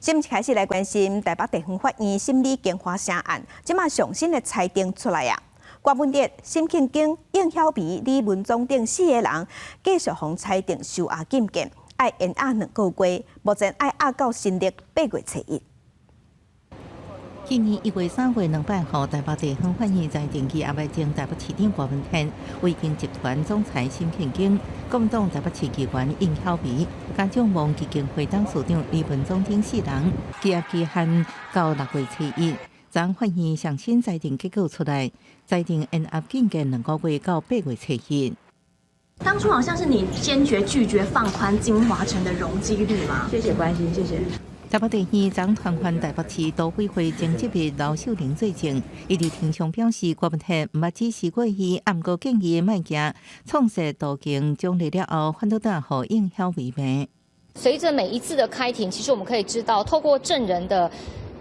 先開始來關心台北地方法院審理京華城案，這馬上新的裁定出來啊！柯文哲、沈慶京、應曉薇、李文忠等四个人繼續予裁定收押禁見，愛延押2個月，目前愛押到新曆8月初一。去年1月3月200號，台北地方法院裁定羈押的前台北市長柯文哲、維京集團總裁沈慶京、國民黨台北市議員應曉薇、家長望基金會董事長李文忠等四人，羈押期限到6月初一。昨法院上新裁定結果出來，裁定延押禁見2個月到8月初一。當初好像是你堅決拒絕放寬京華城的容積率嗎？謝謝關心，謝謝。台北地院昨傳喚台北市都委會前執秘劉秀玲作證，伊佇庭上表示，柯文哲毋捌指示過伊，毋過建議莫行創設都更獎勵了後，反倒轉予應曉薇罵。隨着每一次的開庭，其實我們可以知道，透過證人的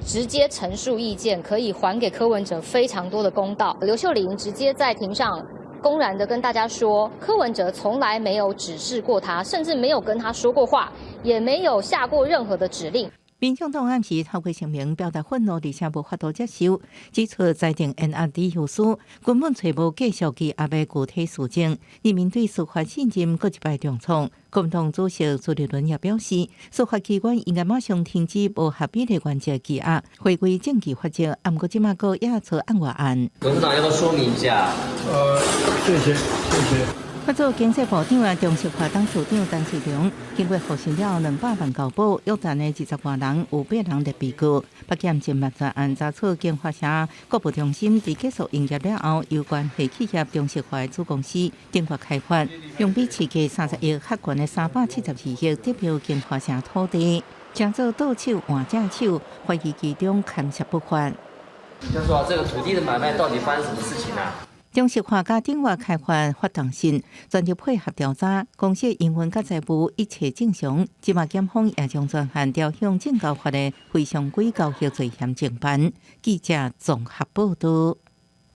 直接陳述意見，可以還給柯文哲非常多的公道。劉秀玲直接在庭上公然的跟大家說，柯文哲從來沒有指示過他，甚至沒有跟他說過話，也沒有下過任何的指令。民眾黨暗時透過聲明表達憤怒，而且無法度接受，指出裁定延押理由書根本揣無繼續羈押的具體事證，人民對司法信任閣一擺重創。國民黨主席朱立倫也表示，司法機關應該馬上停止無合比例原則羈押，回歸證據法則。毋過這馬閣惹出案外案。董事長要不要說明一下？謝謝，謝謝。法做經濟部長啊，中石化董事長陳瑞隆，經過獲審了200萬交保，約談的20外人有八人列被告。北檢偵辦專案查處京華城購物中心佇結束營業了後，由關係企業中石化的子公司鼎越開發，用比市價30億較懸的372億得標京華城土地，成做倒手換正手，懷疑其中牽涉不法。就說這個土地的買賣到底發生什麼事情啊？中石化佮鼎越開發發動信，全力配合調查，公司營運佮財務一切正常。這馬檢方也將專案調向證交法的非常規交易罪嫌偵辦。記者綜合報道。